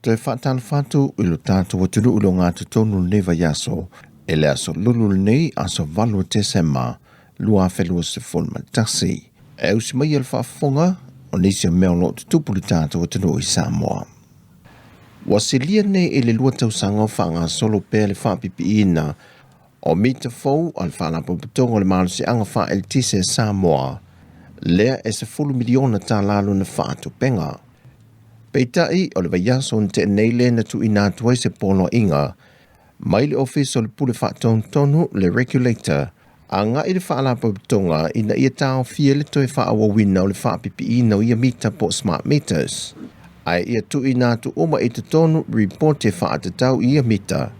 Toe faatalofa atu i lo tatou atunuu i le ogatotonu o lenei vaiaso, i le aso Lulu lenei, aso 8 o Tesema 2021. E usi mai le faafofoga o nisi o mea o lo o tutupu i le tatou atunuu i Samoa. Ua silia nei i le 2 tausaga o faagasolo pea le faapipiina o mita fou a le Faalapotopotoga o le Malosiaga Faa-Eletise a Samoa, lea e $10 miliona tala lona faatupega. Peitai, o le vaiaso na tea nei lea na tuuina atu ai se poloaiga mai le Ofisa o le Pule Faatonutonu, le Regulator, agai i le Faalapotopotoga ina ia taofia le toe faaauauina o le faapipiina o ia mita po o smart meters, ae ia tuuina atu uma i totonu ripoti e faatatau i ia mita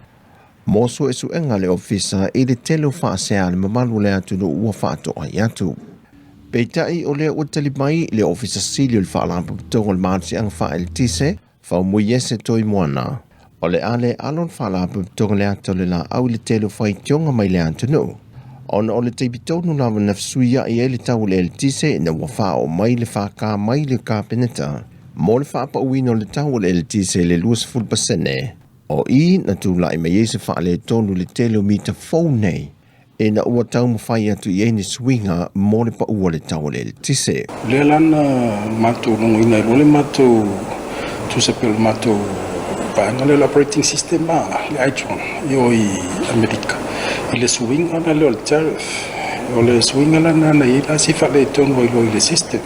mo suesuega a le Ofisa i le tele o faasea a le mamalu o le atunuu ua faatoai atu. Peitai, o lea ua tali mai le Ofisa Sili o le Faalapotopotoga o le Malosiaga Faaeletise, Faumuiese Toimoana, o le a le alo le Faalapotopotoga le ata o le laau i le tele o faitioga mai le atunuu, ona o le taimi tonu lava na fesuiai ai le tau o le eletise ina ua faaoo mai le FK mai le Kapeneta mo le faapauina o le tau o le eletise i le 20%. O i na tulai mai ai se faaletonu i le tele o mita fou nei, ina ua taumafai atu i ai ni suiga mo le pau o le tau o le eletise. Lea la na matou logoina ai loa le matou tusa pei o le matou vaega lea o le operating system a le Itron i o i Amerika i le suiga la lea o le tariff. O le suiga la lena na i ai la si faaletonu ai loa i le system.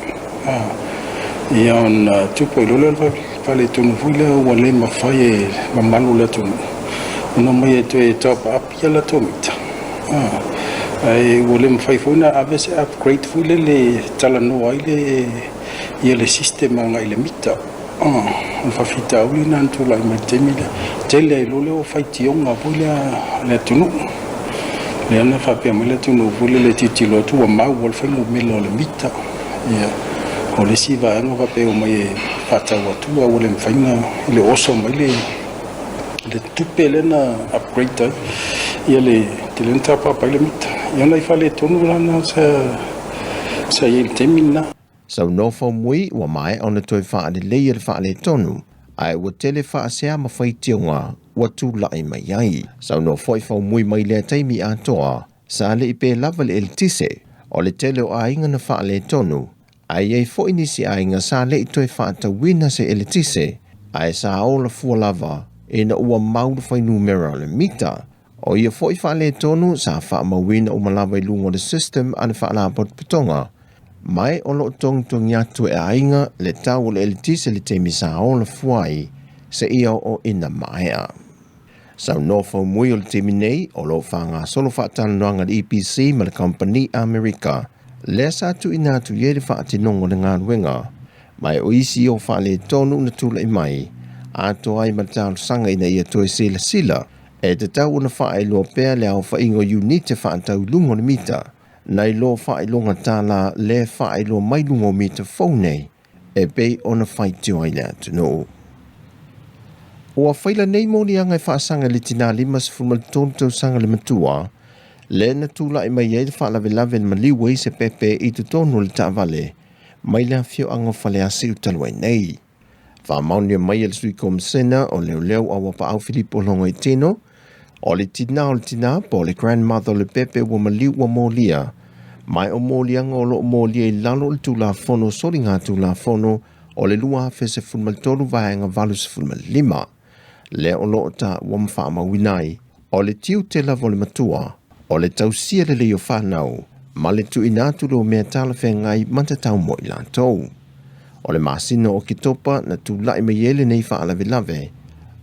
Ia ona tupu ai loa lea o le faaletonu foi lea ua le mafai e mamalu o le atunuu ona omai e toe top up ia latou mita. Ae ua le mafai foi ona ave se upgrade foi lele e talanoa ai le ia le system agai i le mita. O le faafitauli lena na tulai mai i le taimi lea. Tele ai loa lea o faitioga foi lea a le atunuu. Lea na faapea mai le atunuu foi lele e tilotilo atu ua mau le fuainumera o le mita. Ia, o le isi vaega faapea e omai e faatau atu a ua le mafai ona, e le o oso mai le tupe lea na upgrade ai ia le tele na tapapa ai le mita. Ia o nai faaletonu la na sa i ai i le taimi lena. Saunoa Faumui ua maea ona toe faaleleia le faaletonu, ae ua tele faasea ma faitioga ua tulai mai ai. Saunoa foi Faumui mai lea taimi atoa, sa le i pe lava le eletise o le tele o aiga na faaletonu, ae i ai foi nisi aiga sa le i toe faatauina se eletise, ae sa ola fua lava ina ua mau le fuainumera o le mita. O ia foi faaletonu sa faamauina uma lava i luga o le system a le Faalapotopotoga, ma o lo o togitogi atu e aiga le tau o le eletise i le taimi sa ola fua ai seia oo ina maea. Saunoa Faumui o le taimi nei o lo o faagasolo faatalanoaga le EPC ma le kamupani Amerika lea sa tuuina atu i ai le faatinoga o le galuega, ma o isi o faaletonu na tulai mai atoa ai ma le talosaga ina ia toe silasila e tatau ona faailoa pea le aofaiga o iunite faatau i luga o le mita nai lo faailoga tala le faailoa mai luga o mita fou nei e pei ona faitio ai le atunuu. Ua faila nei moliaga e faasaga i le tinā 53 tausaga le matua, lea na tulai mai ai le faalavelave na maliu ai se pepe i totonu o le taavale mai le afioaga o Faleasiu talu ai nei. Faamaonia mai e le Sui Komisena o Leoleo Auapaau Filipo Logoitino, o le tinā o le tinā po o le grandmother o le pepe ua maliu ua molia, ma o moliaga o lo o molia i lalo o le Tulafono Soligatulafono o le 2013 Vaega 85, lea o lo o taua ma faamauina ai, o le tiute lava o le matua, o le tausia lelei o fanau, ma le tuuina atu lea o mea talafeagai ma tatau mo i latou. O le masina o Oketopa na tulai mai ai lenei faalavelave,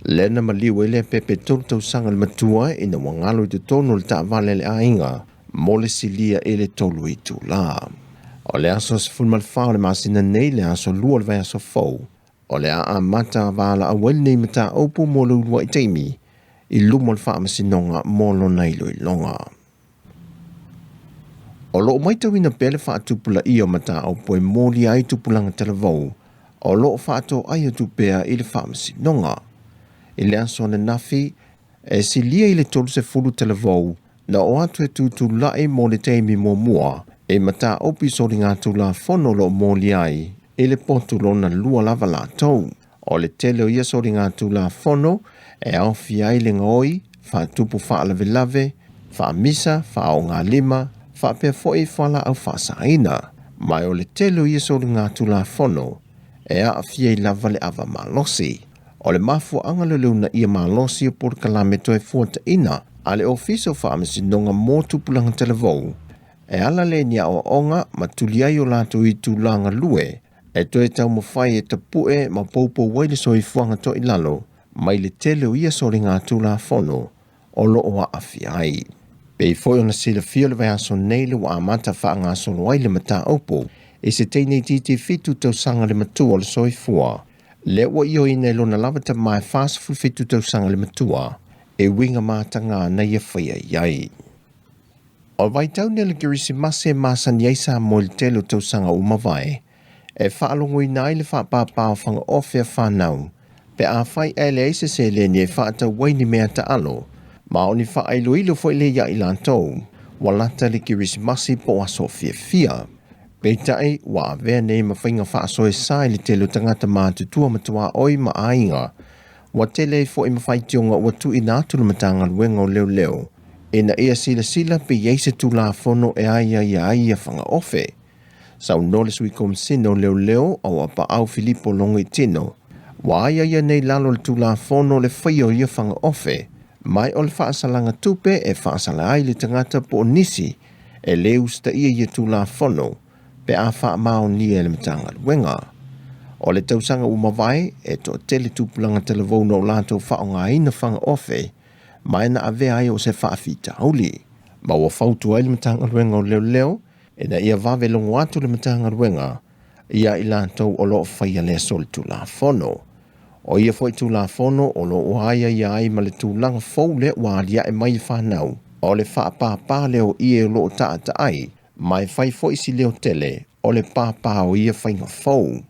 lea na maliu ai le pepe 3 tausaga le matua ina ua galo i totonu o le taavale a le aiga mo le silia i le 3 itula. O le aso 14 o le masina nei, le aso 2 o le vaiaso fou, o le a amata valaau ai lenei mataupu mo le uluai taimi i luma o le Faamasinoga mo lona iloiloga. O lo o matauina pea le faatupulaia o mataupu e molia ai tupulaga talavou o lo o faatoai atu pea i le Faamasinoga. I le aso ananafi, e silia i le 30 talavou na oo atu e tutulai mo le taimi muamua i mataupu i soligatulafono o lo o molia ai i le potu lona lua lava latou. O le tele o ia soligatulafono e aofia ai le gaoi, faatupu faalavelave, faamisa, faaogalima, faapea foi fualaau faasaina. Ma o le tele o ia soligatulafono e aafia ai lava le ava malosi. O le mafuaaga lea o le uunaia malosi o polokalame toefuataiga a le Ofisa o Faamasinoga mo Tupulaga Talavou e ala lea i ni aoaoga ma tuli ai o latou itula galue e toe taumafai e tapue ma poupou ai le soifuaga toilalo mai le tele o ia soligatulafono o lo o aafia ai. Pei foi ona silafia le vaiaso nei le ua amata faagasolo ai le mataupu i se teine itiiti 7 tausaga le matua o le soifua, lea ua ioeina i lona lava tama e 47 tausaga le matua e uiga mataga na ia faia i ai. O le vaitau nei o le Kerisimasi e masani ai Samoa i le tele o tausaga ua mavae, e faalogoina ai le faapāpā o fagaofe a fanau pe afai ae leai se seleni e faatau ai ni mea taalo, ma o ni faailoilo foi lea ia i latou ua lata le Kerisimasi po o aso fiafia. Peitai, ua avea nei ma faiga faasoesa i le tele o tagata matutua ma tuaoi ma aiga, ua tele ai foi ma faitioga ua tuuina atu le Matagaluega o Leoleo ina ia silasila pe i ai se Tulafono e aiaia ai ia fagaofe. Saunoa le Sui Komisina o Leoleo o Apaau Filipo Logoitino, ua aiaia nei lalo o le Tulafono le faia o ia fagaofe, ma o le faasalaga tupe e faasala ai le tagata po o nisi e le usitaia ia Tulafono pe a faamaonia e le Matagaluega. O le tausaga ua mavae, e toatele tupulaga talavou na o latou faaaogaina fagaofe ma e na avea ai o se faafitauli. Ma ua fautua ai le Matagaluega o Leoleo ina ia vave logo atu le Matagaluega ia i latou o lo o faia lea solitulafono. O ia foi Tulafono o lo o aiaia ai ma le tulaga fou lea ua aliae mai i fanau, o le faapāpā lea o ie o lo o taataai, ma e fai foi si leo tele o le pāpā o ia faiga fou.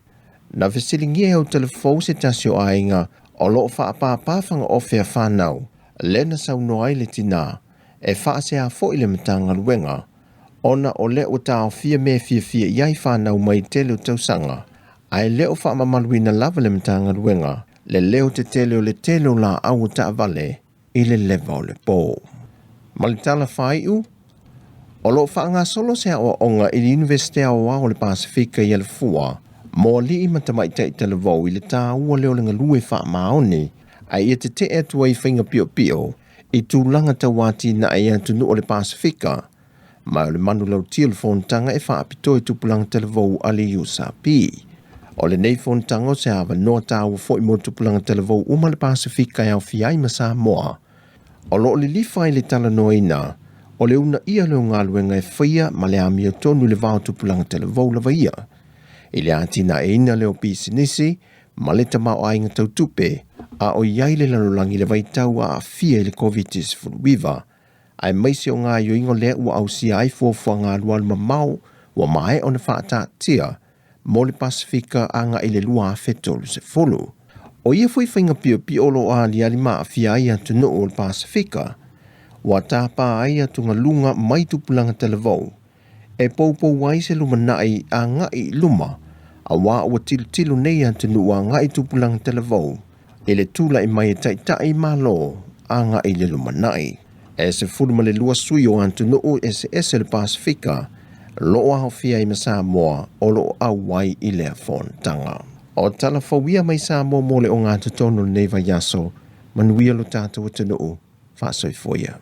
Na fesiligia e Autalafou se tasi o aiga o lo o faapāpā fagaofe a fanau, lea na saunoa ai le tinā, e faasea foi le Matagaluega, ona o lea ua taofia mea e fiafia i ai fanau mai tele o tausaga, ae le o faamamaluina lava le Matagaluega le leo tetele o le tele o laau o taavale i le leva o le po. Ma le tala faaiu, o lo o faagasolo se aoaoga i le Iunivesite Aoao o le Pasefika i Alafua mo alii ma tamaitai talavou i le taua lea o le galue faamaoni ae ia tetee atu ai i faiga piopio i tulaga tau atinae i atunuu o le Pasefika, ma o le manulauti o le fonotaga e faapitoa i tupulaga talavou a le USP. O lenei fonotaga o se avanoa taua foi mo tupulaga talavou uma le Pasefika e aofia ai ma Samoa. O lo o lilifa ai le talanoaina o le uunaia lea o galuega e faia ma le amiotonu i le va o tupulaga talavou lava ia, i le atinaeina lea o pisinisi ma le tamaoaiga tau tupe, a o i ai le lalolagi i le vaitau aafia i le Koviti-19, aemaise o gaoioiga lea ua ausia ai fuafuaga alualu mamao ua maea ona faataatia mo le Pasefika agai i le 2030. O ia foi faiga piopio o lo o aliali ma aafia ai atunuu o le Pasefika, ua tāpā ai atugaluga mai tupulaga talavou e poupou ai se lumanai agai i luma, auā ua tilotilo nei atunuu agai tupulaga talavou i le tulai mai e taitai Malo agai i le lumanai. E 12 sui o atunuu eseese o le Pasefika lo o aofia ai ma Samoa o lo o auai i lea fonotaga. O tala fou ia mai Samoa mo le ogatotonu o lenei vaiaso, manuia lo tatou atunuu, faasoifua ia.